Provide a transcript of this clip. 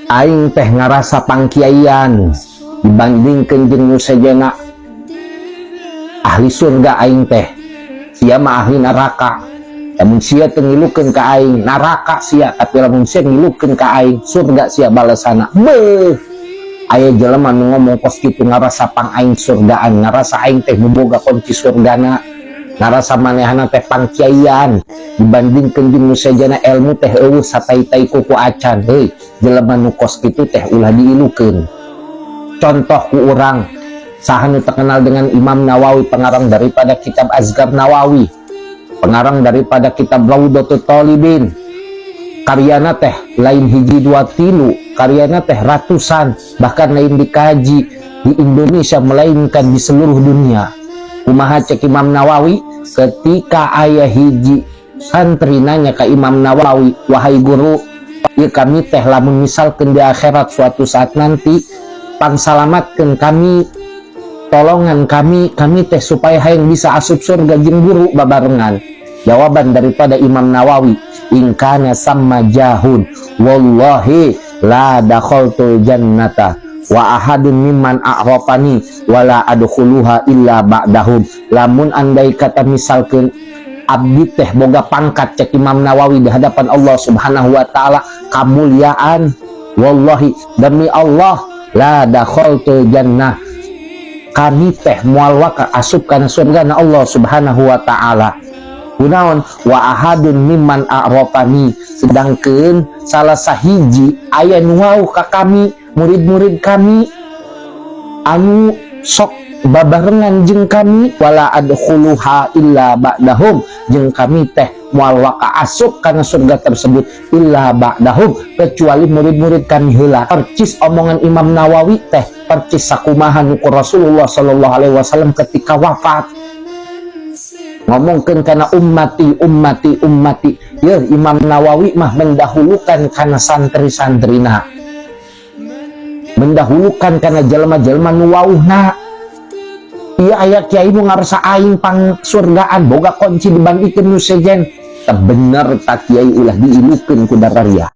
Aing teh ngarasa pangkiaian dibandingkeun jeung nu sejenna, ahli surga aing teh, sia mah ahli neraka. Lamun sia teu ngilukeun ka aing, neraka sia, tapi lamun sia ngilukeun ka aing, surga sia balesana. Beuh, aya jelema nu ngomong kos kitu, ngarasa pang aing surgaan, ngarasa aing teh nu boga kunci surgana, ngarasa manehna teh pangkiaian dibandingkeun jeung nu sejenna, ilmu teh euweuh satai-tai kuku acan. Heuy, jelema nu kos kitu teh ulah diilukeun. Contoh ku urang, saha nu terkenal dengan Imam Nawawi, pengarang daripada kitab Azkar Nawawi, pengarang daripada kitab Raudhatut Talibin. Karyana teh lain hiji dua tilu, karyana teh ratusan, bahkan lain dikaji di Indonesia, melainkan di seluruh dunia. Kumaha cek Imam Nawawi ketika aya hiji santri nanya ke Imam Nawawi, "Wahai guru ya, kami teh lamun misalkan di akhirat suatu saat nanti, pangsalamatkeun kami, tolongan kami, kami teh supaya hayang bisa asup surga jeung guru babarengan." Jawaban daripada Imam Nawawi, "In kana samma jahun, wallahi la dakhaltul jannata wa ahadun mimman a'rafani wala adkhuluha illa ba'dahum." Lamun andai kata misalkan abdi teh boga pangkat, cek Imam Nawawi, di hadapan Allah Subhanahu wa Taala, kamuliaan, wallahi, demi Allah, la dakhaltul jannah, kami teh moal waka asup kana surga na Allah Subhanahu wa Taala. Kunaon? Wa ahadun mimman a'rafani, sedangkan salah sahiji aya nu wawuh ka kami, murid-murid kami anu sok babarengan jeung kami, wala adkhuluha illa ba'dahum, jeung kami teh moal waka asup kana surga tersebut illa ba'dahum, kecuali murid-murid kami heula. Percis omongan Imam Nawawi teh percis sakumaha nu ku Rasulullah sallallahu alaihi wasallam ketika wafat ngomongkeun kana ummati, ummati, ummati. Ya, Imam Nawawi mah mendahulukan kana santri-santrina, mendahulukan kana jelema-jelema nu wawuhna. Iya, aya kiai nu ngarasa aing pang surgaan, boga kunci dibandingkeun nu sejen. Teu bener tah kiai, ulah diilukeun ku dararia.